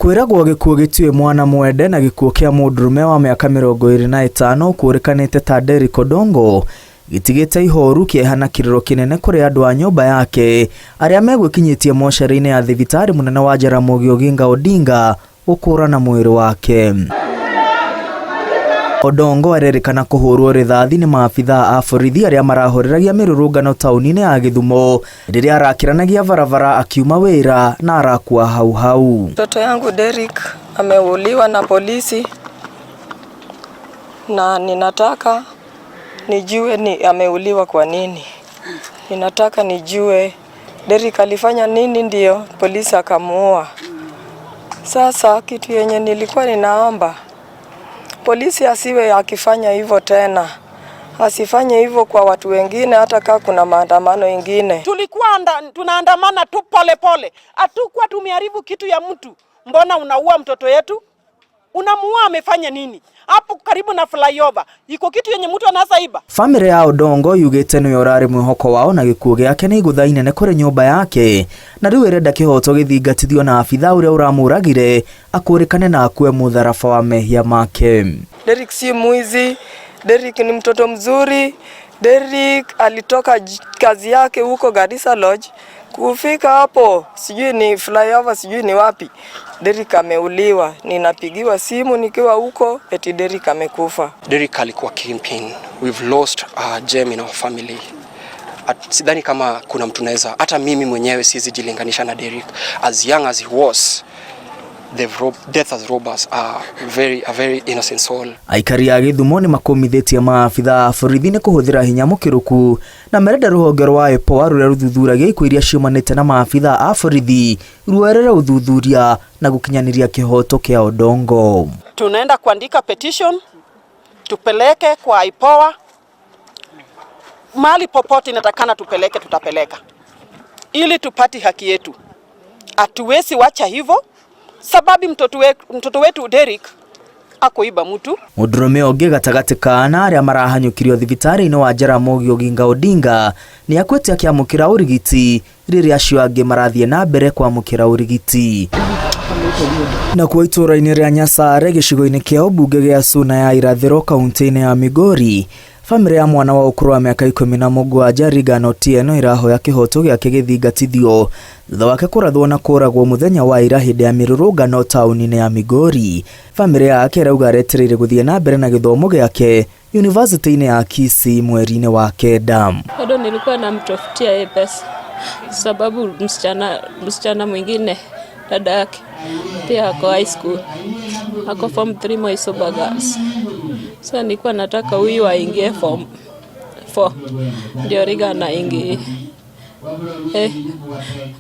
Kwĩragwo gĩkuũ gĩtiũĩ mwana mwende na gĩkuũ kĩa mũndũrũme wa mĩaka 25 ũkũrĩkanĩte ta Derrick Odongo gĩtigĩte ihoru, kĩeha na kĩrĩro kĩnene kũrĩ andũ a nyũmba yake arĩa megwĩkinyĩtie mocarĩ-inĩ ya thibitarĩ mũnene wa Jaramogi Oginga Odinga gũkũrana mwĩrĩ wake. Odongo arerĩkana kũhũrwo rithathi nĩ maabithaa a borithi arĩa marahũrĩragia mĩrũrũngano taũni-inĩ ya Gĩthumo rĩrĩa arakĩranagia barabara akiuma wĩra na arakua hau hau. Mtoto yangu Derrick ameuliwa na polisi na ninataka nijue ni ameuliwa kwa nini. Ninataka nijue Derrick alifanya nini ndio polisi akamuua. Sasa kitu yenye nilikuwa ninaomba polisi asiwe akifanya hivyo tena, asifanye hivyo kwa watu wengine, hata kaa kuna maandamano ingine. Tulikuwa tunaandamana tu pole pole, hatukuwa tumeharibu kitu ya mtu. Mbona unaua mtoto yetu? Unamuua amefanya nini? Hapo karibu na flyover iko kitu yenye mtu anaweza iba. Famĩlĩ ya Odongo yugĩte nĩwe ũrarĩ mwĩhoko wao na gĩkuũ gĩake nĩ igũtha inene kũrĩ nyũmba yake na rĩu ĩrenda kĩhoto gĩthingatithio na abithaa ũrĩa ũramũragire akũrĩkane na akue mũtharaba wa mehia make. Derrick si mwizi, Derrick ni mtoto mzuri. Derrick alitoka kazi yake huko Garissa Lodge, kufika hapo sijui ni flyover sijui ni wapi, Derrick ameuliwa. Ninapigiwa simu nikiwa huko eti Derrick amekufa. Derrick alikuwa kingpin. We've lost a gem in our family. Sidhani kama kuna mtu naweza, hata mimi mwenyewe siwezi jilinganisha na Derrick. As young as he was, death has robbed us a very innocent soul. Aikari a Gĩthumo nĩ makũmithĩtie maabithaa a borithi nĩ kũhũthĩra hinya mũkĩrũku na merenda rũhonge rwa IPOA rũrĩa rũthuthuragia ikuũ iria ciumanĩte na maabithaa a borithi ruoerere ũthuthuria na gũkinyanĩria kĩhoto kĩa Odongo. Tunaenda kuandika petition tupeleke kwa IPOA, mahali popote inatakana tupeleke, tutapeleka ili tupate haki yetu. Hatuwezi wacha hivyo, sababu mtoto wetu Derrick akuiba mtu. Mũndũrũme ũngĩ gatagatĩ ka ana arĩa marahanyũkirio thibitarĩ-inĩ wa Jaramogi Oginga Odinga nĩ akuĩte akĩamũkĩra ũrigiti rĩrĩa acio angĩ marathiĩ na mbere kwamũkĩra ũrigiti. Nakuo itũũra-inĩ rĩa Nyasare gĩcigo-inĩ kĩa ũmbunge gĩa Suna ya Irathĩro kaunti-inĩ ya Migori, bamĩrĩ ya mwana wa ũkũrũ wa mĩaka 17 Regan Otieno ĩrahoya kĩhoto gĩake gĩthingatithio thutha wake kũrathwo na kũragwo mũthenya wa ira hĩndĩ ya mĩrũrũngano taũni-inĩ ya Migori. Bamĩrĩ yake ĩrauga aretereire gũthiĩ na mbere na gĩthomo gĩake yunivasĩtĩ-inĩ ya Kisii mweri-inĩ wa 9. Bado nilikuwa namtafutia yeye pesa, sababu msichana mwingine dada yake pia ako high school, ako form 3 Moi Sober Girls. Sasa nilikuwa nataka huyu aingie form 4 ndio Regan aingie.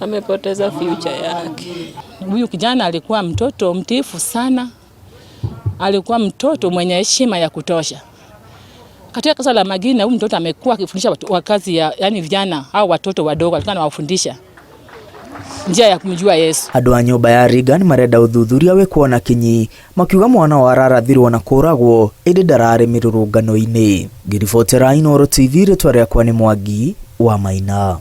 Amepoteza future yake. Huyu kijana alikuwa mtoto mtiifu sana, alikuwa mtoto mwenye heshima ya kutosha. Katika kanisa la Magina, huyu mtoto amekuwa akifundisha wakazi ya, yani vijana au watoto wadogo, alikuwa anawafundisha njia ya kumjua Yesu. Andũ a nyũmba ya Regan marenda ũthuthuria wĩkwo na kinyi makiuga mwana wao ararathirwo na kũragwo ĩndĩ ndararĩ mĩrũrũngano-inĩ. Ngĩribotera Inooro TV, rĩtwa rĩakwa nĩ Mwangi wa Maina.